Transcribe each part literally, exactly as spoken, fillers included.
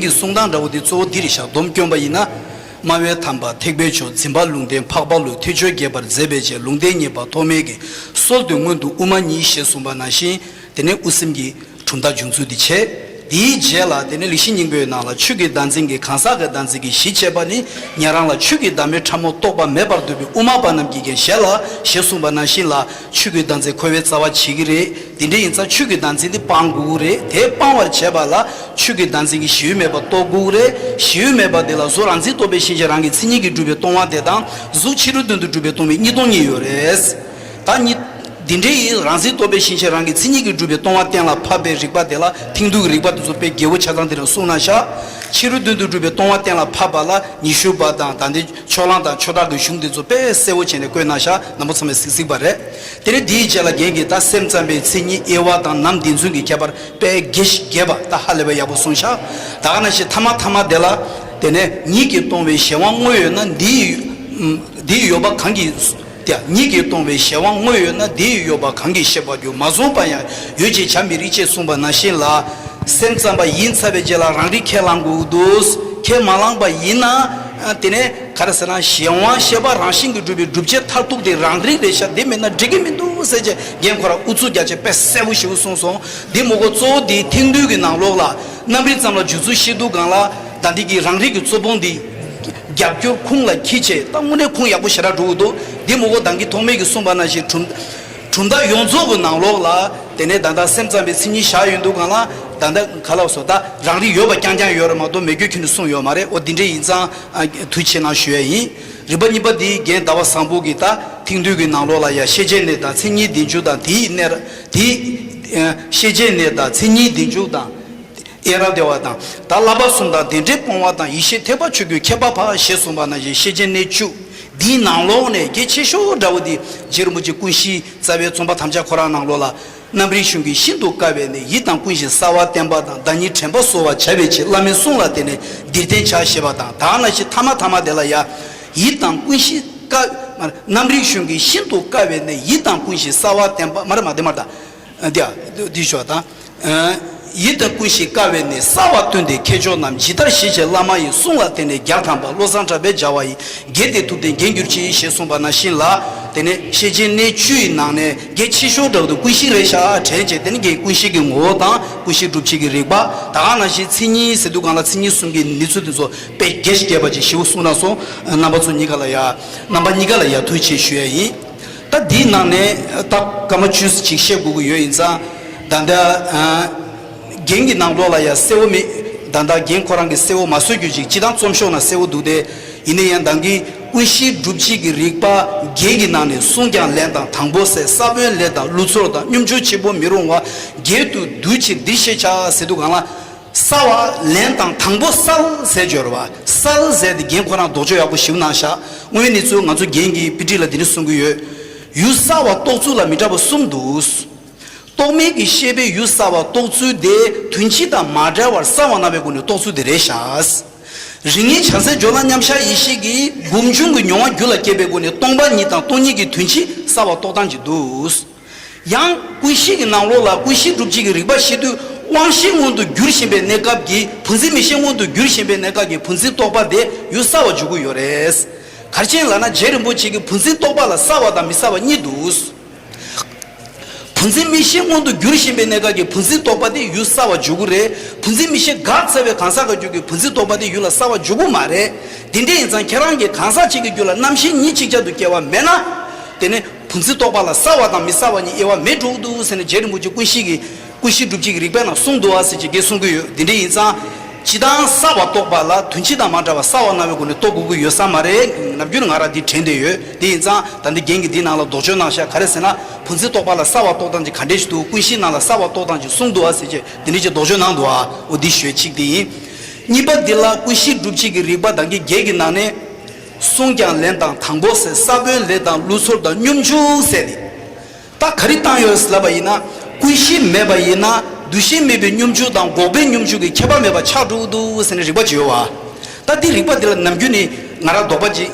གི་གསུང་སྟངས་འདྲ་བོ་དེ་གཙོ་བོ་འདི་རེད་ཤག་སྡོམ་སྐྱོན་པ་ཡིན་ན། སྨྲ་བའི་དམ་པ་ཐེག་པའི་མཆོག་འཛིན་པ་ལུང་བསྟན་འཕགས་པ་ལུགས་ཐེག་མཆོག་རྒྱས་པར་མཛད་པའི་ཕྱིར་ལུང་བསྟན་ངེས་པ་ཐོགས་མེད་ཀྱི་སྲོལ་དུ་སྔོན་དུ་དབུ་མ་ཉིད་ཞེས་གསུངས་པ་ནང་བཞིན། དེ་ནས་དབུ་སེམས་ཀྱི་གྲུབ་མཐའ་བྱུང་ཚུལ་འདི་བྱས། དེའི་རྗེས་ལ་དེ་ནས་ལེགས་བཤད་སྙིང་པོའི་ནང་ལ་ཆོས་ཀྱི་བདག་འཛིན་གྱི་གང་ཟག་གི་བདག་འཛིན་གྱི་གཞི་བྱས་པ་ནི་ཉན་རང་ལ་ཆོས་ཀྱི་བདག་མེད་ཕྲ་མོ་རྟོགས་པ་མེད་པར་འདོད་པའི་དབུ་མ་པ་རྣམས་ཀྱིས་ཀྱང་ཞེས་ལ་ཞེས་གསུངས་པ་ནང་བཞིན་ལ། ཆོས་ཀྱི་བདག་འཛིན་འཁོར་བའི་རྩ་བ་བྱེད་ཀྱི་རེད། དེ་འདྲ་ཡིན་ཙང་ཆོས་ཀྱི་བདག་འཛིན་དེ་སྤང་དགོས་ཀྱི་རེད། དེ་སྤང་བར་བྱེད་པ་ལ་ཆོས་ཀྱི་བདག་འཛིན་གྱི་གཞི་ཡུལ་མེད་པ་རྟོགས་དགོས་ཀྱི་རེད། གཞི་ཡུལ་མེད་པ་དེ་ལ་གཟུགས་རང་མཚན་རྟོགས་པའི་ཕྱིན་ཅི་རང་གི་མཚན་ཉིད་ཀྱིས་གྲུབ་པའི་སྟོང་པ་དེ་དང་གཟུགས་ཕྱི་རོལ་དོན་དུ་གྲུབ་པའི་སྟོང་པའི་གཉིས་སྟོང་གཉིས་ཡོད་རེད། ད་གཉིས། འདི་འདྲའི་རང་མཚན་རྟོགས་པའི་ཕྱིན་ཅི་རང་གི་མཚན་ཉིད་ཀྱིས་གྲུབ་པའི་སྟོང་པ་གཏན་ལ་ཕབ་པའི་རིགས་པ་དེ་ལ་ཐེག་མདོ་གི་རིགས་པ་དེ་ཚོ་དཔེ་རྒྱས་པོ་ཆ་ཚང་དེ་རང་གསུངས་གནང་ཤག་ཕྱི་རོལ་དོན་དུ་གྲུབ་པའི་སྟོང་པ་གཏན་ལ་ཕབ་པ་ལ་ཉི་ཤུ་པ་དང་ད་ལྟའི་ཕྱོགས་གླང་དང་ཆོས་གྲགས་ཀྱི་གཞུང་དེ་ཚོ་དཔེ་གསལ་པོ་བྱས་ནས་བཀོད་གནང་ཤག་རྣམ་པ་ཚང་མས་གཟིགས་གཟིགས་པ་རེད། དེ་ནས་འདིའི་རྗེས་ལ་རྒན་གྱིས་ད་སེམས་ཙམ་པའི་མཚན་ཉིད་དབྱེ་བ་དང་ནམ་བདེན་རྫུན་གྱི་ཁྱད་པར་དཔེ་རྒྱས་ཤིང་རྒྱས་པ་ད་ཧ་ལས་པའི་ཡག་པོ་གསུངས་ཤག་ད་ག་ནང་བཞིན་ཐ་མ་ཐ་མ་དེ་ལ། དེ་ནས་ཉིད་ཀྱིས་སྟོང་པའི་གཞན་དབང་དངོས་ཡོད་ན་འདི་ཡི་འདི་ཡི་ཡོད་པ་གང་གིས། དེ་ཉིད་ཀྱིས་སྟོང་པའི་གཞན་དབང་དངོས་ཡོད་ན་འདི་ཡི་ཡོད་པ་གང་གིས་ཤེས་པར་འགྱུར། མ་བཟུང་བར་ཡང་ཡོད་ཅེས་བྱར་མི་རིགས་ཅེས་གསུངས་པ་ནང་བཞིན་ལ། སེམས་ཙམ་པ་ཡིན་ཚར་བའི་རྗེས་ལ་རང་རིག་ཁས་བླང་དགོས་འདུག་ཁས་མ་བླངས་པ་ཡིན་ན། དེ་ནས་ག་རེ་ཟེར་ན་གཞན་དབང་ཤེས་པ་རང་བཞིན་གྱིས་གྲུབ་པའི་སྒྲུབ་བྱེད་མཐར་ཐུག་དེ་རང་རིག་རེད་ཤག་དེ་མེད་ན་འགྲིག་གི་མི་འདུག་ཟེར་བྱས་རྒན་ཁོ་རང་ཨུ་ཚུགས་རྒྱག་བྱས་དཔེ་གསལ་པོ་ཞིག་གསུངས་སོང་། འདི་མོ་གོ་གཙོ་བོ་འདི་ཐེག་མདོ་གི་ནང་ལོགས་ལ་རྣམ་རིག་ཙམ་ལ་འཇུག་ཚུལ་ཤེས་དུས་སྒང་ལ་ད་འདི་གི་རང་རིག་གི་རྩོད་སྤོང་འདི། རྒྱབ་སྐྱོར་ཁུངས་ལ་འཁྱེར་བྱས་ད་དངོས་གནས་ཁུངས་ཡག་པོ་ཞེ་དྲག་འགྲོ་གི་འདུག་འདི་མོ་གོ་ད་གིན་ཐོགས་མེད་ཀྱིས་གསུངས་པ་ནང་བཞིན་གྲུབ་གྲུབ་མཐའ་ཡོངས་རྫོགས་ཀྱི་ནང་ལོགས་ལ་དེ་ནས་ད་ལྟ་སེམས་ཙམ་པའི་མཚན་ཉིད་བཞག་ཡོང་དུས་སྒང་ལ་ད་ལྟ་ག་ལབ་སོང་ད་རང་རིག་ཡོད་པ་རྐྱང་རྐྱང་ཡོད་རེད་མ་གཏོགས་མེད་རྒྱུ་ཁྱོན་ནས་གསུངས་ཡོད་མ་རེད། འོ་འདི་འདྲ་ཡིན་ཙང་ཨ་ཐུགས་རྗེ་ཆེ་གནང་ཞུ་ཡ་ཡིན། རིམ་པ་གཉིས་པ་འདི་རྒན་ཟླ་བ་བཟང་པོ་གིས་ད་ཐེག་མདོ་གི་ནང་ལོགས་ལ་ཡ་ཤེས་བྱའི་གནས་དང་མཚན་ཉིད་བདེན་འཇུག་དང་དེའི་གནས་ར་དེའི་ཤེས་བྱའི་གནས་དང་མཚན་ཉིད་བདེན་འཇུག་དང་། ཨེ་རབ་སྡེ་པ་དང་ད་བསླབ་པ་གསུམ་དང་བདེན་འབྲེལ་སྤོང་བ་དང་ཡེ་ཤེས་ཐེག་པ་ཆོས་ཀྱི་ཁྱད་པར་འཕགས་ཞེས་གསུངས་པ་ནང་བཞིན་ཤེས་བྱའི་གནས་བཅུ་འདིའི་ནང་ལོགས་ནས་གལ་ཆེ་ཤོས་འདྲ་བོ་འདི་རྗེ་རིན་པོ་ཆེ་ཀུན་ཤེས་རྩ་བའི་རྩོམ་པ་ཐམས་ཅད་ཁོ་རང་ནང་ལོགས་ལ་རྣམ་རིག་གཞུང་གི་ཤིན་ཏུ་དཀའ་བའི་གནས་ཡིད་དང་ཀུན་གཞི་གསལ་བར་བསྟན་པ་དང་བདག་ཉིད་དྲན་པ་གསོ་བར་བྱ་བའི་ཕྱིར་བླ་མའི་གསུང་ལ་བརྟེན་ནས་འདིར་བསྟན་བྱ་ཞེས་པ་དང་ད་ག་ནང་བཞིན་ཐ་མ་ཐ་མ་དེ་ལ་ཡ་ཡིད་དང་ཀུན་གཞི་དཀའ་རྣམ་རིག་གཞུང་གི་ཤིན་ཏུ་དཀའ་བའི་གནས་ཡིད་དང་ཀུན་གཞི་གསལ་བར་བསྟན་པ་མ་རེད་མ་དེ་མ་རེད་ད། འདི་འདི་ཞོ་དང་། ཡིད་དང་ཀུན་གཞི་དཀའ་བའི་གནས་གསལ་བར་སྟོན་ཏེ་མཁས་མཆོག་རྣམས་ཇི་ལྟར་ཞི་བྱེད་བླ་མ་ཡི་གསུང་ལ་བརྟེན་ནས་རྒྱལ་ཐམ་པ་བློ་བཟང་གྲགས་པས་སྦྱར་བ་ཡིས་རྒྱལ་དེ་ཐུབ་བསྟན་རྒྱན་གྱུར་ཅིག་ཞེས་གསུངས་པ་ནང་བཞིན་ལ། དེ་ནས་ཤེས་བྱའི་གནས་བཅུ་ཡི་ནང་ནས་གལ་ཆེ་ཤོས་འདྲ་བོ་དེ་ཀུན་ཤེས་རེད་ཤག་དྲན་བྱས་དེ་ནི་རྒན་ཀུན་ཤེས་ཀྱི་ངོ་བོ་དང་ཀུན་ཤེས་སྒྲུབ་བྱེད་ཀྱི་རིགས་པ་ད་ག་ནང་བཞིན་མཚན་ཉིད་ཟེར་དུས་སྒང་ལ་མཚན་ཉིད་གསུམ་གྱི་གནས་ཚུལ་དེ་ཚོ་དཔེ་རྒྱས་ཤིང་རྒྱས་པ་ཅིག་ཞེ་པོ་གསུངས་གནང་སོང་། རྣམ་པ་ཚོ་གཉིས་ཀ་ལ་ཡ། རྣམ་པ་གཉིས་ཀ་ལ་ཡ་ཐུགས་རྗེ་ཆེ་ཞུ་ཡ་ཡིན། ད་འདིའི་ནང་ནས་ད་སྐར་མ་བཅུ་ཅིག་བཤད་དགོས་ཀྱི་ཡོད་ཡིན་ཙང་། ད་ལྟ་ཨ་རྒན་གྱི་ནང་ལོགས་ལ་ཡ་གསལ་བོ་མེད། ད་ལྟ་རྒན་ཁོ་རང་གིས་གསལ་བོ་མ་བཟོས་རྒྱུ་ཅིག་སྤྱིར་བཏང་རྩོམ་ཤོག་ནང་གསལ་བོ་འདུག་སྟེ། ཡིན་ན་ཡང་ད་གིན་ཀུན་ཤེས་སྒྲུབ་བྱེད་ཀྱི་རིགས་པ་བརྒྱད་ཀྱི་ནང་ནས་གསུངས་ཀྱང་ལན་དང་དང་པོ་ཟེར་ས་བོན་ལས་དང་བློ་ཚོར་དང་སྙོམས་འཇུག་ཆེན་པོ་མི་རུང་བ་བརྒྱད་དུ་བསྡུ་ཕྱིར་འདིར་བཤད་བྱ་ཟེར་དུས་སྒང་ལ། གསལ་བ་ལན་དང་དང་པོ་གསལ་ཟེར་སྦྱོར་བ་གསལ་ཟེར་དེ་རྒན་ཁོ་རང་ལྡོག་ཕྱོགས་ཡག་པོ་ཞིག་གནང་ཤག་དངོས་ཡོད་གནས་ཚུལ་ང་ཚོ་རྒན་གྱིས་དཔེ་ཁྲིད་ལ་འདི་འདྲ་གསུང་གི་ཡོད། ཡུལ་གསལ་བ་རྟོགས་ཚུལ་ལ་མི་འདྲ་བ་གསུམ་འདུག་རྟོག་མེད་ཀྱི་ཤེས་པས་ཡུལ་གསལ་བ་རྟོགས་ཚུལ་དེ་དོན་སྤྱི་དང་མ་བྲལ་བར་གསལ་བ་སྣང་བའི་སྒོ་ནས་རྟོགས་ཚུལ་དེ་རེད་ཤག་རིགས་ངེས་བྱང་སེམས་སྦྱོར་ལམ་མཉམ་གཞག་ཡེ་ཤེས་ཀྱི་སྒོམ་བྱུང་གི་མྱོང་བ་རྒྱུད་ལ་སྐྱེས་པའི་སྒོ་ནས་སྟོང་པ་ཉིད་དང་སྟོང་ཉིད་ཀྱི་དོན་སྤྱི་གསལ་བ་རྟོགས་སྟངས་ཀྱི་འདུག་ཡང་ཀུན་ཤེས་ཀྱི་ནང་ལོགས་ལ་ཀུན་ཤེས་སྒྲུབ་བྱེད་ཀྱི་རིགས་པ་ཤེས་དུས་དབང་ཤེས་མངོན་དུ་འགྱུར་བཞིན་པའི་གནས་སྐབས་ཀྱི་བུམ་འཛིན་མིག་ཤེས་མངོན་དུ་འགྱུར་བཞིན་པའི་གནས་སྐབས་ཀྱི་བུམ་འཛིན་རྟོག་པ་དེ་ཡུལ་གསལ་བར་འཇོག་གི་ཡོད་རེད། ག་རེ་བྱས་ལབ་ན་རྗེ་རིན་པོ་ཆེ་གིས་བུམ་འཛིན་རྟོག་པ་ལ་གསལ་བ་དང་མི་གསལ་བ་གཉིས་འདུག་བུམ་འཛིན་མིག་ཤེས་མངོན་དུ་འགྱུར་བཞིན་པའི་གནས་སྐབས་ཀྱི་བུམ་འཛིན་རྟོག་པ་དེ་ཡུལ་གསལ་བར་འཇོག་གི་རེད། བུམ་འཛིན་མིག་ཤེས་འགག་ཚར་བའི་གང་ཟག་གི་རྒྱུད་ཀྱི་བུམ་འཛིན་རྟོག་པ་དེ་ཡུལ་ལ་གསལ་བར་འཇོག་གི་མ་རེད། དེ་འདྲ་ཡིན་ཙང་ཁྱེད་རང་གིས་གང་ཟག་གཅིག་གི་རྒྱུད་ལ་རྣམ་ཤེས་གཉིས་ཅིག་ཅར་དུ་སྐྱེ་བ་མེད་ན། དེ་ནི། བུམ་འཛིན་རྟོག་པ་ལ་གསལ་བ་དང་མི་གསལ་བ་གཉིས་དབྱེ་བ་མེད་འགྲོ་གི་འདུག་ཟེར་ནས་རྗེ་རིན་པོ་ཆེ་ཀུན་ཤེས་ཀྱི་ཀུན་ཤེས་སྒྲུབ་བྱེད་ཀྱི་རིགས་པའི་ནང་གསུངས་འདུག་བ་ཟེར་གྱི་དགེ་གསུང་གི་ཡོད། འདི་འདྲ་ཡིན་ཙང་། སྤྱིར་བཏང་གསལ་བ་རྟོགས་པ་ལ་དོན་སྤྱི་དང་མ་འདྲ་བ་གསལ་བ་སྣང་བའི་སྒོ་ནས་རྟོགས་དགོས་ཀྱི་ཡོད་ས་མ་རེད། ནམ་རྒྱུན་ང་རང་འདི་དྲན་བསྡད་ཡོད། དེ་ཡིན་ཙང་ད་འདི་རྒན་གྱིས་འདིའི་ནང་ལ་ལྡོག་ཕྱོགས་གནང་ཤག་ག་རེ་ཟེར་ན་བུམ་འཛིན་རྟོག་པ་ལ་གསལ་བ་རྟོགས་སྟངས་ཀྱི་ག་འདྲས་ཤིག་འདུག་ཀུན་ཤེས་ནང་ལ་གསལ་བ་རྟོགས་སྟངས་ཀྱི་གསུངས་འདུག་བ་ཟེར་གྱི་འདི་འདྲས་ཀྱི་ལྡོག་ཕྱོགས་གནང་འདུག་བ། འོ་འདི་ཞུ་ཡ་གཅིག་འདི་ཡིན། གཉིས་པ་འདི་ལ་ཀུན་ཤེས་སྒྲུབ་བྱེད་ཀྱི་རིགས་པ་དང་གི་བརྒྱད་ཀྱི་ནང་ནས། གསུངས་ཀྱང་ལན་དང་དང་པོ་ཟེར་ས་བོན་ལས་དང་བློ་ཚོར་དང་སྙོམས་འཇུག་ཟེར་ནས། ད་ག་རེ་བཏང་ཡོད་ལབ་པ་ཡིན་ན་ཀུན་གཞི་མེད་པ་ཡིན་ན་འདུ་ཤེས་མེད་པའི་སྙོམས་འཇུག་དང་འགོག་པའི་སྙོམས་འཇུག་གི་ཁྱད་པར་མེད་པ་ཆགས་འགྲོ་གི་འདུག་ཟེར་ནས་རིགས་པ་བྱས་ཡོད་བ། ད་འདི་རིགས་པ་འདི་ལ་ནམ་རྒྱུན་ནས་ང་རང་དོགས་པ་ཅིག་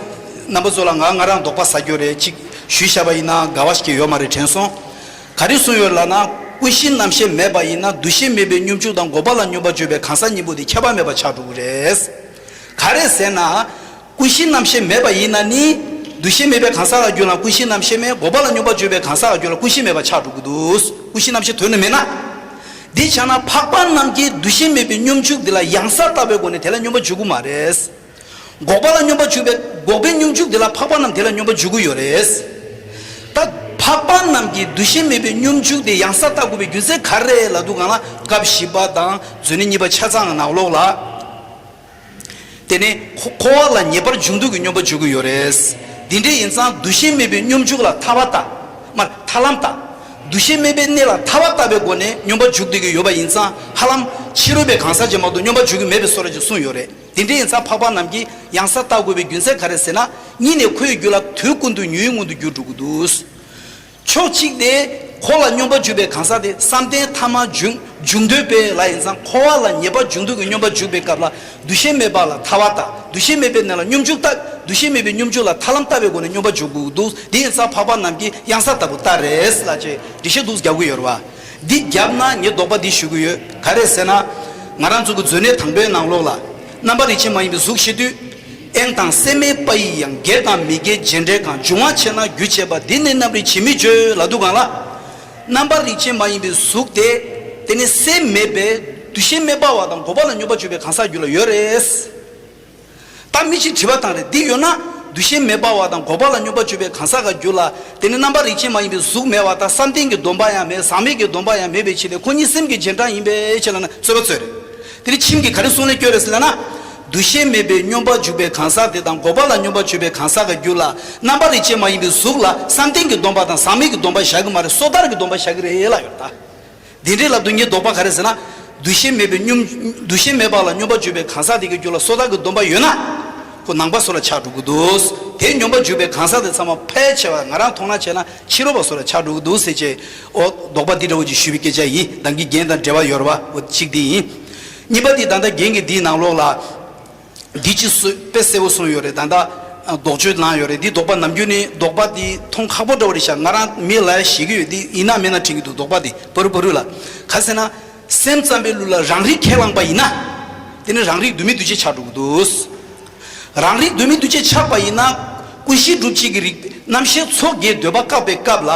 རྣམ་པ་ཚོ་ལ་ང་ང་རང་དོགས་པ་ཟ་རྒྱུ་རེད་ཅིག་ཞུས་བཞག་པ་ཡིན་ན་དགའ་བ་ཞིག་ཡོད་མ་རེད་དྲན་སོང་། ག་རེ་གསུངས་ཡོད་ལབ་ན། ཀུན་གཞི་རྣམ་ཤེས་མེད་པ་ཡིན་ན་འདུ་ཤེས་མེད་པའི་སྙོམས་འཇུག་དང་འགོག་པ་ལ་སྙོམས་པར་འཇུག་པའི་གང་ཟག་གཉིས་པོ་དེ་ཁྱད་པར་མེད་པ་ཆགས་འགྲོ་གི་རེད། ག་རེ་ཟེར་ན། ཀུན་གཞི་རྣམ་ཤེས་མེད་པ་ཡིན་ན་ནི། འདུ་ཤེས་མེད་པའི་གང་ཟག་ལ་གྱུར་ན་ཀུན་གཞི་རྣམ་ཤེས་མེད། འགོག་པ་ལ་སྙོམས་པར་འཇུག་པའི་གང་ཟག་ལ་གྱུར་ན་ཀུན་གཞི་མེད་པ་ཆགས་འགྲོ་གི་འདུག་ཀུན་གཞི་རྣམ་ཤེས་དོན་དུ་མེད་ན། འདི་ཆ་ན་འཕགས་པ་རྣམས་ཀྱིས་འདུ་ཤེས་མེད་པའི་སྙོམས་འཇུག་འདི་ལ་ཡང་ས་བཏགས་པའི་སྒོ་ནས་དེ་ལ་སྙོམས་པར་འཇུག་གི་མ་རེད། འགོག་པ་ལ་སྙོམས་པར་འཇུག་པའི་འགོག་པའི་སྙོམས་འཇུག་འདི་ལ་འཕགས་པ་རྣམས་དེ་ལ་སྙོམས་པར་འཇུག་གི་ཡོད་རེད། ད་འཕགས་པ་རྣམས་ཀྱིས་འདུ་ཤེས་མེད་པའི་སྙོམས་འཇུག་དེ་ཡང་ས་བཏགས་དགོས་པའི་རྒྱུ་མཚན་ག་རེ་རེད་ལབ་དུས་སྒང་ལ་སྐབས་བཞི་པ་དང་མཛོད་ནི་གཉིས་པ་ཆ་ཚང་ནང་ལོགས་ལ། དེ་ནས་འཁོར་བ་ལ་ངེས་པར་འབྱུང་འདུག་གི་སྙོམས་པར་འཇུག་གི་ཡོད་རེད། འདི་འདྲ་ཡིན་ཙང་འདུ་ཤེས་མེད་པའི་སྙོམས་འཇུག་ལ་ཐར་པ་ལྟ། མར་ཐར་ལམ་ལྟ། འདུ་ཤེས་མེད་པའི་གནས་ལ་ཐར་པ་ལྟ་བའི་སྒོ་ནས་སྙོམས་པར་འཇུག་བསྡད་ཀྱི་ཡོད་པ་ཡིན་ཙང་ཧ་ལམ་ཕྱི་རོལ་པའི་གང་ཟག་ཅིག་མ་གཏོགས་སྙོམས་པར་འཇུག་གི་མེད་པའི་བཟོ་འདྲ་ཅིག་གསུངས་ཡོད་རེད། དེ་འདྲ་ཡིན་ཙང་འཕགས་པ་རྣམས་ཀྱིས་ཡང་ས་བཏགས་དགོས་པའི་རྒྱུ་མཚན་ག་རེ་ཟེར་ན། གཉིས་ནས་ཁོའི་རྒྱུད་ལ་དུས་ཀུན་ཏུ་ཉོན་མོངས་མངོན་དུ་གྱུར་འགྲོ་གི་འདུག་ཕྱོགས་གཅིག་ནས་འཁོར་ལ་སྙོམས་པར་འཇུག་པའི་གང་ཟག་དེ་བསམ་གཏན་ཐ་མ་འབྱུང་འབྱུང་འདོད་པའི་ལ་ཡིན་ཙང་འཁོར་བ་ལ་ངེས་པར་འབྱུང་འདོད་ཀྱི་སྙོམས་པར་འཇུག་པའི་སྐབས་ལ་འདུ་ཤེས་མེད་པ་ལ་ཐར་པ་ལྟ། འདུ་ཤེས་མེད་པའི་གནས་ལ་སྙོམས་འཇུག་ལྟ། འདུ་ཤེས་མེད་པའི་སྙོམས་འཇུག་ལ་ཐར་ལམ་ལྟ་བའི་སྒོ་ནས་སྙོམས་པར་འཇུག་དགོས་འདུག་དེ་ཡིན་ཙང་འཕགས་པ་རྣམས་ཀྱིས་ཡང་ས་ལྟ་བུ་ལྟར་རེད་ལབ་ཅེས་འགྲེལ་བཤད་འདུག་རྒྱག་གི་ཡོད་རེད་བ། འདི་བརྒྱབ་ན་ངས་དོགས་པ་འདི་ཞུ་གི་ཡོད། ག་རེ་ཟེར་ན། ང་རང་ཚོ་གི་མཛོད་གནས་དང་པོའི་ནང་ལོགས་ལ། རྣམ་པ་རིགས་ཅན་མ་ཡིན་པའི་གཟུགས་བཤད་དུས། དབེན་དང་སེམས་མེད་པ་ཡི་ཡང་། སྒེག་དང་མི་སྒེག་རྗེས་འབྲེལ་གང་། འབྱུང་བ་ཆེ་ན་རྒྱུ་བྱེད་པ། འདི་ནི་རྣམ་རིག་ཇི་མི་བརྗོད་ལབ་དུས་སྒང་ལ། རྣམ་པ་རིགས་ཅན་མ་ཡིན་པའི་གཟུགས་དེ། དེ་ནི་སེམས་མེད་པའི་འདུ་ཤེས་མེད་པ་བ་དང་འགོག་པ་ལ་སྙོམས་པར་འཇུག་པའི་གང་ཟག་རྒྱུད་ལ་ཡོད་རེད། ད་མི་ཞིག་དྲི་བ་བཏང་རེད། འདི་ཡོད་ན་འདུ་ཤེས་མེད་པ་བ་དང་འགོག་པ་ལ་སྙོམས་པར་འཇུག་པའི་གང་ཟག་གི་རྒྱུད་ལ་དེ་ནི་རྣམ་པ་རིགས་ཅན་མ་ཡིན་པའི་གཟུགས་མེད་པ་དང་བསམ་གཏན་གྱི་སྡོམ་པ་ཡང་མེད། ཟག་མེད་ཀྱི་སྡོམ་པ་ཡང་མེད་པའི་ཕྱིར་ཏེ་ཁོ་གཉིས་སེམས་ཀྱི་རྗེས་འབྲང་ཡིན་པའི་ཕྱིར་ལབ་ན་རྩོད་པ་རྩོད་རེད། དེ་ནི་ཁྱིམ་གྱིས་ག་རེ་གསུང་ལས་སྐྱོན་རེད་ཟེར་ལབ་ན། འདུ་ཤེས་མེད་པའི་སྙོམས་པར་འཇུག་པའི་གང་ཟག་དེ་དང་འགོག་པ་ལ་སྙོམས་པར་འཇུག་པའི་གང་ཟག་གི་རྒྱུད་ལ་རྣམ་པ་རིགས་ཅན་མ་ཡིན་པའི་གཟུགས་ལ་བསམ་གཏན་གྱི་སྡོམ་པ་དང་ཟག་མེད་ཀྱི་སྡོམ་པ་བཞག་གི་མ་རེད། སོ་ཐར་གྱི་སྡོམ་པ་བཞག་གི་རེད་ལབ་ཡོད་ད། འདི་འདྲའི་ལབ་དུས་ངའི་དོགས་པ་ག་རེ་ཟེར་ན། འདུ་ཤེས་མེད་པའི་སྙོམས། འདུ་ཤེས་མེད་པ་ལ་སྙོམས་པར་འཇུག་པའི་གང་ཟག་དེ་གི་རྒྱུད་ལ་སོ་ཐར་གྱི་སྡོམ་པ་ཡོད་ན། ཁོ་ནང་པ་བཟོ་ལ་ཆགས་འགྲོ་གི་འདུག་དེ་སྙོམས་པར་འཇུག་པའི་གང་ཟག་དེ་ཚང་མ་ཕལ་ཆེ་བ་ང་རང་མཐོང་སྣང་བྱས་ན་ཕྱི་རོལ་པ་བཟོ་ལ་ཆགས་འགྲོ་གི་འདུག་ཟེར་བྱས། ཨོ་དོགས་པ་འདི་འདྲ་བོ་ཅིག་ཞུས་པའི་སྐད་ཆ་ཡིན། གདམས་ངག་གི་རྒྱན་དང་འབྲེལ་བ་ཡོད་རེད་བ། ཨོ་གཅིག་འདི་ཡིན། གཉིས་པ་འདི་ད་ལྟ་རྒན་གྱིས་འདིའི་ནང་ལོགས་ལ། འདི་ཅི་སུ་དཔེ་གསལ་པོ་གསུངས་ཡོད་རེད། ད་ལྟ་ལྡོག་ཆོས་ནང་ཡོད་རེད། འདི་དོགས་པ་ནམ་རྒྱུན་ནི་དོགས་པ་འདི་མཐོང་ཁག་པོ་འདྲ་བོ་རེད་ཤག་ང་རང་མི་ལ་ཡ་ཞིག་གི་ཡོད། འདི་ཡིན་ན་མིན་ན་དྲན་གྱི་འདུག་དོགས་པ་འདི་ཕ་རུ་ཕ་རུ་ལ། ག་ཟེར་ན། སེམས་ཙམ་པའི་ལུགས་ལ་རང་རིག་ཁས་བླངས་པ་ཡིན་ན། དེ་ནི་རང་རིག་འདུས་མི་འདུས་བྱས་ཆགས་འགྲོ་གི་འདུག་རང་རིག་འདུས་མི་འདུས་བྱས་ཆགས་པ་ཡིན་ན། ཀུན་གཞི་སྒྲུབ་བྱེད་ཀྱི་རིགས་རྣམ་ཤེས་ཚོགས་བརྒྱད་འདོད་པ་བཀག་པའི་སྐབས་ལ།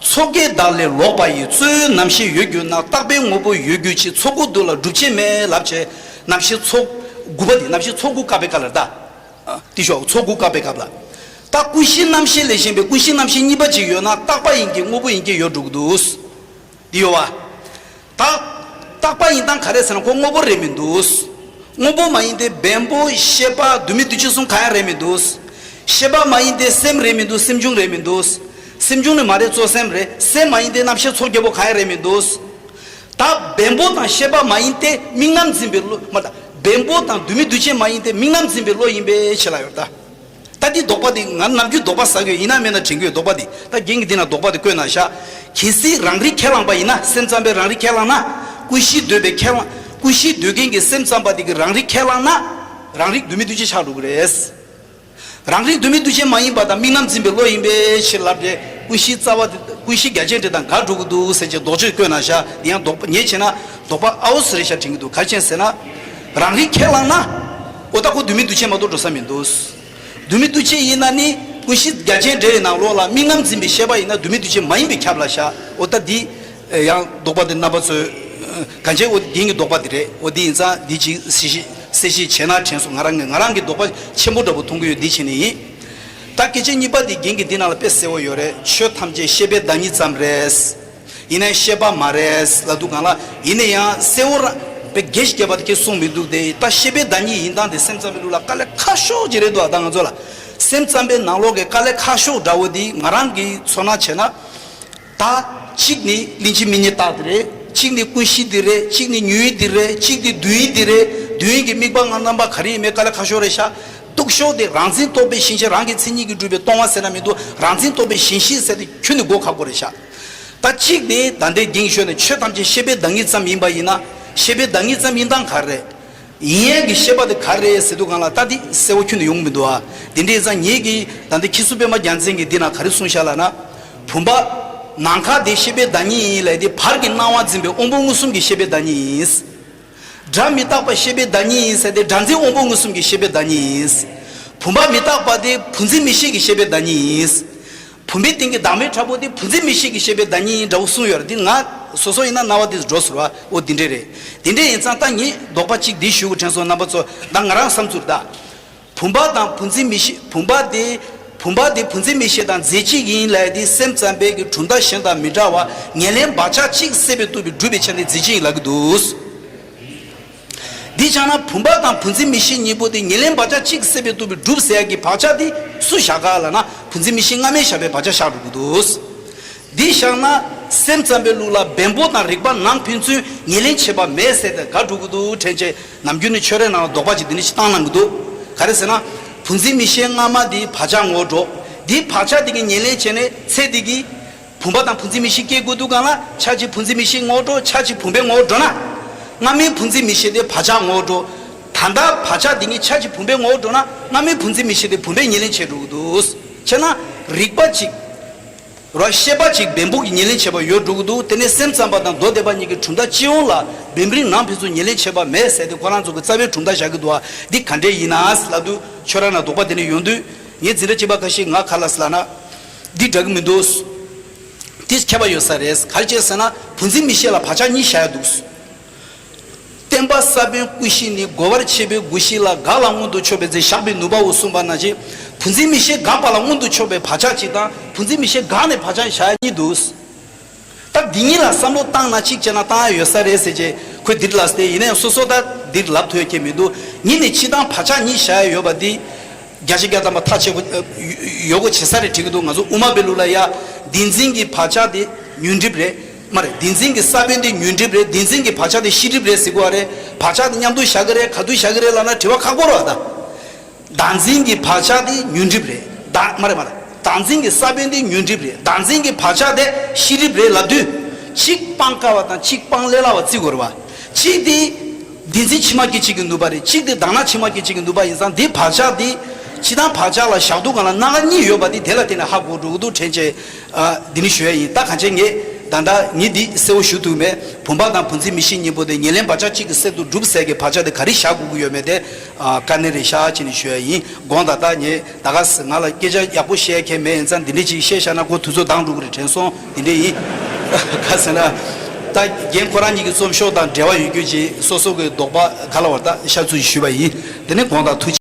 ཚོགས་བརྒྱད་དག་ལས་ལོག་པ་ཡི། རྩོལ་བའི་རྣམ་ཤེས་ཡོད་གྱུར་ན། རྟག་པའི་དངོས་པོ་ཡོད་གྱུར་ཅིག་ཚོགས་དགུ་འདོད་ལ་སྒྲུབ་བྱེད་མེད་ལབ་བྱས། རྣམ་ཤེས་ཚོགས་དགུ་པ་དེ་རྣམ་ཤེས་ཚོགས་དགུ་བཀག་པའི་སྐབས་ལ་ད། ཨ། དེ་ཤོག་ཚོགས་དགུ་བཀག་པའི་སྐབས་ལ། ད་ཀུན་གཞི་རྣམ་ཤེས་ལས་གཞན་པའི་ཀུན་གཞི་རྣམ་ཤེས་གཉིས་པ་ཅིག་ཡོད་ན་རྟག་པ་ཡིན་གྱི་དངོས་པོ་ཡིན་གྱི་ཡོད་འགྲོ་གི་འདུག་འདི་ཡོད་བ། ད། རྟག་པ་ཡིན་སྟངས་ག་རེ་ཟེར་ན་ཁོ་དངོས་པོ་རེད་མི་འདུག་དངོས་པོ་མ་ཡིན་ཏེ་བེམ་པོ་ཤེས་པ་འདུས་མི་འདུས་བྱས་གསུམ་གང་ཡང་རེད་མི་འདུག་ཤེས་པ་མ་ཡིན་ཏེ་སེམས་རེད་མི་འདུག་སེམས་བྱུང་རེད་མི་འདུག་སེམས་བྱུང་ནི་མ་རེད། གཙོ་སེམས་རེད། སེམས་མ་ཡིན་ཏེ་རྣམ་ཤེས་ཚོགས་བརྒྱད་པོ་གང་ཡང་རེད་མི་འདུག་ད་བེམ་པོ་དང་ཤེས་པ་མ་ཡིན་ཏེ་དམིགས་རྣམ་འཛིན་པའི་བློ་མ་ད་བེམ་པོ་དང་འདུས་མི་འདུས་བྱས་མ་ཡིན་ཏེ་དམིགས་རྣམ་འཛིན་པའི་བློ་ཡིན་པའི་ཕྱིར་ལ་ཡོད་ད། ད་འདི་དོགས་པ་འདི་ང་ནམ་རྒྱུན་དོགས་པ་ཟ་གི་ཡོད། ཡིན་ན་མིན་ན་དྲན་གི་ཡོད། དོགས་པ་འདི་ད་རྒན་གྱིས་འདི་ན་དོགས་པ་འདི་བཀོད་ན་ཤག་གལ་སྲིད་རང་རིག་ཁས་བླངས་པ་ཡིན་ན། སེམས་ཙམ་པས་རང་རིག་ཁས་བླངས་ན། ཀུན་གཞི་འདོད་པའི་ཁས་བླངས། ཀུན་གཞི་འདོད་མཁན་གྱི་སེམས་ཙམ་པ་འདི་གིས་རང་རིག་ཁས་བླངས་ན། རང་རིག་འདུས་མི་འདུས་བྱས་ཆགས་འགྲོ་གི་རེད། རང་རིག་འདུས་མི་འདུས་བྱས་མ་ཡིན་པ་དང་དམིགས་རྣམ་འཛིན་པའི་བློ་ཡིན་པའི་ཕྱིར་ལབ་རེད། ཀུན་གཞི་རྩ་བ་འདི་ཀུན་གཞི་རྒྱ་ཆེན་འདྲེ་དང་འགལ་འགྲོ་གི་འདུག་ཟེར་གྱི་དོགས་གཅོད་བཀོད་ན་ཤག་འདི་ཡང་དོགས་པ་ངས་བྱས་ན་དོགས་པ་ཨའོ་སི་རེད་ཤག་དྲན་གི་འདུག་ག་རེ་བྱས་ཟེར་ན། རང་རིག་ཁས་བླངས་ན། ཨོ་ད་ཁོ་འདུས་མི་འདུས་བྱས་མ་གཏོགས་འགྲོ་ས་མི་འདུག་འདུས་མི་འདུས་བྱས་ཡིན་ན་ནི་ཀུན་གཞི་རྒྱ་ཆེན་འདྲེ་ཡི་ནང་ལོགས་ལ་དམིགས་རྣམ་འཛིན་པའི་ཤེས་པ་ཡིན་ན་འདུས་མི་འདུས་བྱས་མ་ཡིན་པས་ཁྱབ་ལ་ཤག་ཨོ་ད་འདི་ཡང་དོགས་པ་འདི་རྣམ་པ་ཚོས་གང་བྱས་ཨོ་རྒན་གྱི་དོགས་པ་འདི་རེད། ཨོ་འདི་ཡིན་ཙང་འདི་ཅིག་གསལ་བཤད་གསལ་བཤད་བྱས་ན་དྲན་སོང་། ང་རང་གི་ང་རང་གི་དོགས་པ་ཆེན་པོ་འདྲ་པོ་མཐོང་གི་ཡོད། འདི་བྱས་ནས་ཡིན། ད་སྐད་ཆ་གཉིས་པ་འདི་རྒན་གྱི་འདི་ནང་ལ་དཔེ་གསལ་བོ་ཡོད་རེད། ཆོས་ཐམས་ཅད་ཤེས་པའི་བདག་ཉིད་ཙམ་རེད། ཡིན་ནའི་ཤེས་པ་མ་རེད་ལབ་དུས་སྒང་ལ་ཡིན་ན་ཡང་གསལ་བོ་ར་དཔེ་རྒྱས་ཤིག་རྒྱས་པ་དེ་ཁྱེད་གསུངས་མི་འདུག་དེ་ད་ཤེས་པའི་བདག་ཉིད་ཡིན་སྟངས་དེ་སེམས་ཙམ་པའི་ལུགས་ལ་དཀའ་ལས་ཁག་ཤོས་ཅིག་རེད་འདུག་ཨ་ད་ང་ཚོ་ལ་སེམས་ཙམ་པའི་ནང་ལོགས་ཀྱི་དཀའ་ལས་ཁག་ཤོས་འདྲ་བོ་དེ་ང་རང་གི་ཚོར་སྣང་བྱས་ན། ད་གཅིག་ནི་གླེང་གཞི་མིག་གཉིས་རྟགས་དེ་རེད། གཅིག་ནི་ཀུན་གཞི་དེ་རེད། གཅིག་ནི་ཉོན་ཡིད་དེ་རེད། གཅིག་ནི་དུ་ཡིན་དེ་རེད། དུ་ཡིན་གྱི་དམིགས་པ་ལྔ་རྣམ་པ་ག་རེ་ཡིན་མིན་དཀའ་ལས་ཁག་ཤོས་རེད་ཤག་སྡུག་ཤོས་དེ་རང་འཛིན་རྟོག་པའི་ཞེན་ཆེན་རང་གི་མཚན་ཉིད་ཀྱིས་གྲུབ་པའི་སྟོང་པ་ཟེར་ན་མི་འདུག་རང་འཛིན་རྟོག་པའི་ཞེན་གཞི་ཟེར་དེ་ཁྱོན་ནས་གོ་ཁག་པོ་རེད་ཤག་ད་གཅིག་ནི་ད་ལྟའི་རྒན་ཤོས་ནས་ཆོས་ཐམས་ཅད་ཤེས་པའི་བདག་ཉིད་ཙམ་ཡིན་པ་ཡིན་ན། ཤེས་པའི་བདག་ཉིད་ཙམ་ཡིན་སྟངས་ག་རེ་རེད། ཡིན་ཡས་ཀྱི་ཤེས་པ་དེ་ག་རེ་རེད་ཟེར་དུས་སྒང་ལ་ད་དེ་གསལ་བོ་ཁྱོན་ནས་ཡོང་གི་མི་འདུག་ཨ། དེ་འདྲ་ཡིན་ཙང་ངེད་ཀྱིས་ད་ལྟའི་ཁྱི་གསོ་པད་མ་རྒྱལ་མཚན་གྱིས་འདི་ན་ག་རེ་གསུངས་ཤག་ལབ་ན། བུམ་པ། ནམ་མཁའ་དེ་ཤེས་པའི་བདག་ཉིད་ཡིན་ལབ་དེ་བར་གྱི་སྣང་བ་འཛིན་པའི་དབང་པོ་མངོན་སུམ་གྱི་ཤེས་པའི་བདག་ཉིད་ཡིན། སྒྲ་མི་རྟག་པ་ཤེས་པའི་བདག་ཉིད་ཡིན་ཟེར་ཏེ་སྒྲ་འཛིན་དབང་པོ་མངོན་སུམ་གྱི་ཤེས་པའི་བདག་ཉིད་ཡིན། བུམ་པ་མི་རྟག་པ་དེ་བུ་འཛིན་མིག་ཤེས་ཀྱི་ཤེས་པའི་བདག་ཉིད་ཡིན། བུམ་པའི་སྟེང་གི་བདག་མེད་ཕྲ་མོ་དེ་བུ་འཛིན་མིག་ཤེས་ཀྱི་ཤེས་པའི་བདག་ཉིད་ཡིན་འདྲ་བོ་གསུངས་ཡོད་རེད། འདི་ང་སོ་སོ་ཡིན་ན་སྣང་བ་དེ་འགྲོ་ཟེར་བ་འོ་འདི་འདྲས་རེད། དེ་འདྲས་ཡིན་ཙང་ད་ངས་དོགས་པ་གཅིག་འདི་ཞུ་དགོས་དྲན་སོང་རྣམ་པ་ཚོ། ད་ང་རང་བསམ་ཚུལ་ད། བུམ་པ་དང་བུ་འཛིན་མིག་ཤེས་བུམ་པ་དེ་བུམ་པ་དེ་བུ་འཛིན་མིག་ཤེས་དང་རྫས་གཅིག་ཡིན་ལབ་དེ་སེམས་ཙམ་པའི་གི་གྲུབ་མཐའ་གཞན་དང་མི་འདྲ་བར་ཉེར་ལེན་བག་ཆགས་གཅིག་སད་པས་བཏུབ་པའི་གྲུབ་པའི་ཆ་ནས་རྫས་གཅིག་ཡིན་ལབ་ཀྱི་འདུག་འདི་ཆ་ན་བུམ་པ་དང་བུ་འཛིན་མིག་ཤེས་གཉིས་པོ་དེ་ཉེར་ལེན་བག་ཆགས་གཅིག་སད་པས་བཏུབ་པའི་གྲུབ་ཟེར་ཡག་གི་བག་ཆགས་དེ་སུ་བཞག་ག་ལབ་ན་བུ་འཛིན་མིག་ཤེས་སྔ་མས་བཞག་པའི་བག་ཆགས་བཞག་འགྲོ་གི་འདུག་འདི་བཞག་ན་སེམས་ཙམ་པའི་ལུགས་ལ་བེམ་པོ་དང་རིག་པ་ནང་ཕན་ཚུན་ཉེར་ལེན་བྱེད་པ་མེད་ཟེར་ཏེ་ག་འགྲོ་གི་འདུག་དྲན་ཆེ། ནམ་རྒྱུན་ནས་ཆོས་རའི་ནང་ལ་དོགས་པ་ཅིག་འདི་འདྲ་ཞིག་བཏང་གནང་གི་འདུག་ག་རེ་ཟེར་ན། བུ་འཛིན་མིག་ཤེས་སྔ་མ་འདིའི་བག་ཆགས་ངོ་བོར་འགྲོ། འདིའི་བག་ཆགས་འདི་གིས་ཉེར་ལེན་བྱས་ནས་ཚེ་འདི་གི་བུམ་པ་དང་བུ་འཛིན་མིག་ཤེས་སྐྱེ་དགོས་འདུག་གང་ལ་ཆ་གཅིག་བུ་འཛིན་མིག་ཤེས་ངོ་བོར་འགྲོ། ཆ་གཅིག་བུམ་པའི་ངོ་བོར་འགྲོ་ན། སྔ་མའི་བུ་འཛིན་མིག་ཤེས་དེ་བག་ཆགས་ངོ་བོར་འགྲོ། ད་ལྟ་བག་ཆགས་འདི་གཉིས་ཆ་གཅིག་བུམ་པའི་ངོ་བོར་འགྲོ་ན་སྔ་མའི་བུ་འཛིན་མིག་ཤེས་དེ་བུམ་པས་ཉེར་ལེན་བྱས་འགྲོ་གི་འདུག་བྱས་ན་རིག་པ་གཅིག་རོ་ཤེས་པ་གཅིག་བེམ་པོ་གིས་ཉེར་ལེན་བྱས་པ་ཡོད་འགྲོ་གི་འདུག་དེ་ནས་སེམས་ཙམ་པ་དང་མདོ་སྡེ་པ་གཉིས་ཀྱི་གྲུབ་མཐའ་སྤྱི་ཡོངས་ལ་བེམ་རིག་ནང་ཕན་ཚུན་ཉེར་ལེན་བྱེད་པ་མེད་ཟེར་ཏེ་ཁོ་རང་ཚོ་གི་རྩ་བའི་གྲུབ་མཐའ་བཞག་གི་འདུག་ཨ། འདི་ག་འདྲས་ཡིན་ན་ལབ་དུས་ཆོས་ར་ན་དོགས་པ་དེ་འདྲ་ཡོང་དུས་ངས་འཛིན་གྲྭ་གཅིག་པ་ཁ་ཤས་ང་ག་ལ་ཟེར་ལབ་ན། འདི་འདྲ་གི་མི་འདུག་དེ་ཁྱད་པར་ཡོད་ས་རེད། ག་རེ་བྱས་ཟེར་ན་བུ་འཛིན་མིག་ཤེས་ལ་བག་ཆགས་གཉིས་བཞག་ཡ་འདུག་བསྟན་པ་ས་བོན་སྐུ་བཞི་ནི། རྒོལ་བར་བྱེད་པའི་གུ་བཞི་ལ། འགགས་ལ་མངོན་དུ་ཕྱོགས་པའི་རྫས། བཞག་པའི་ནུས་པའོ་གསུངས་པ་ནང་བཞིན། བུ་འཛིན་མིག་ཤེས་འགགས་པ་ལ་མངོན་དུ་ཕྱོགས་པའི་བག་ཆགས་གཅིག་དང་བུ་འཛིན་མིག་ཤེས་འགགས་ནས་བག་ཆགས་བཞག་ཡ་གཉིས་འདུག་ད་འདི་གཉིས་ལ་བསམ་བློ་བཏང་ན་གཅིག་བྱས་ན་བཏང་ཡ་ཡོད་ས་རེད་ཟེར་རྗེས་ཁོས་འདིར་ལབ་སྟེ་ཡིན་ནའི་སོ་སོ་ད་འདིར་ལབ་ཐུབ་ཡ་ཁྱད་མི་འདུག་ངས་ནི་སྤྱིར་བཏང་བག་ཆགས་གཉིས་བཞག་ཡ་ཡོད་པ་འདི། བརྒྱ་ཆ་བརྒྱ་ཐམ་པ་ཐག་ཆོད་པོ་ཡོད་དགོས་བྱེད་ས་རེད་དྲན་གྱི་འདུག་ང་ཚོ་དབུ་མ་པའི་ལུགས་ལ་ཡ། བདེན་འཛིན་གྱི་བག་ཆགས་དེ་ཉོན་སྒྲིབ་རེད། མ་རེད། བདེན་འཛིན་གྱི་ས་བོན་དེ་ཉོན་སྒྲིབ་རེད། བདེན་འཛིན་གྱི་བག་ཆགས་དེ་ཤེས་སྒྲིབ་རེད་ཟེར་གྱི་ཡོད་རེད། བག་ཆགས་དེ་མཉམ་དུ་བཞག་གི་རེད། ག་དུས་བཞག་གི་རེད་ལབ་ན་དྲི་བ་ཁག་པོ་རེད་བ་ད། བདག་འཛིན་གྱི་བག་ཆགས་དེ་ཉོན་སྒྲིབ་རེད། བདག་མ་རེད་མ་རེད། བདག་འཛིན་གྱི་ས་བོན་དེ་ཉོན་སྒྲིབ་རེད། བདག་འཛིན་གྱི་བག་ཆགས་དེ་ཤེས་སྒྲིབ་རེད་ལབ་དུས། གཅིག་སྤང་དཀའ་བ་དང་གཅིག་སྤང་ལས་སླ་བ་བརྩི་དགོས་རེད་བ། གཅིག་དེ་བདེན་འཛིན་ཕྱི་མ་སྐྱེ་བྱེད་ཀྱི་ནུས་པ་རེད། གཅིག་དེ་དག་སྣང་ཕྱི་མ་སྐྱེ་བྱེད་ཀྱི་ནུས་པ་ཡིན་ཙང་དེ་བག་ཆགས་དེ་ཕྱི་དང་བག་ཆགས་ལ་བཞག་དུས་སྒང་ལ་སྣ་ཁ་གཉིས་ཡོད་པ་དེ་དེ་ལ་བརྟེན་ནས་ཧ་གོ་འགྲོ་གི་འདུག་དྲན་བྱས། ཨ། འདི་ནི་ཞུ་ཡ་ཡིན། ད་གང་བྱས་ངས་ད་ལྟ་ངས་འདི་གསལ་བོ་ཞུ་ཐུབ་མེད། བུམ་པ་དང་བུ་འཛིན་མིག་ཤེས་གཉིས་པོ་དེ་ཉེར་ལེན་བག་ཆགས་གཅིག་གིས་སད་དུ་གྲུབ་ཟེར་གྱི་བག་ཆགས་དེ་ག་རེ་བཞག་དགོས་ཀྱི་ཡོད་མེད་དེ། ཨ། དཀའ་གནད་རེད་ཤག་ཅེས་ནས་ཞུ་ཡ་ཡིན། དགོངས་དག་ད་ངས་ད་ག་ས་ང་ལ་སྐད་ཆ་ཡག་པོ་བཤད་མཁན་མེད་ཡིན་ཙང་འདི་འདྲས་ཅིག་བཤད་བཞག་ན་ཁོ་དུས་ཚོད་འདང་འགྲོ་གི་རེད་དྲན་སོང་། འདི་འདྲས་ཡིན། ག་ཟེར་ན། ད་རྒན་ཁོ་རང་གཉིས་ཀྱི་རྩོམ་ཤོག་དང་འབྲེལ་བ་ཡོད་རྒྱུ་ཅིག་སོ་སོ་གི་དོགས་པ་ག་ལ་བར་ད་ཤ་ཚུལ་ཞུས་པ་ཡིན། དེ་ནས་དགོངས་དག་ཐུགས་རྗེ།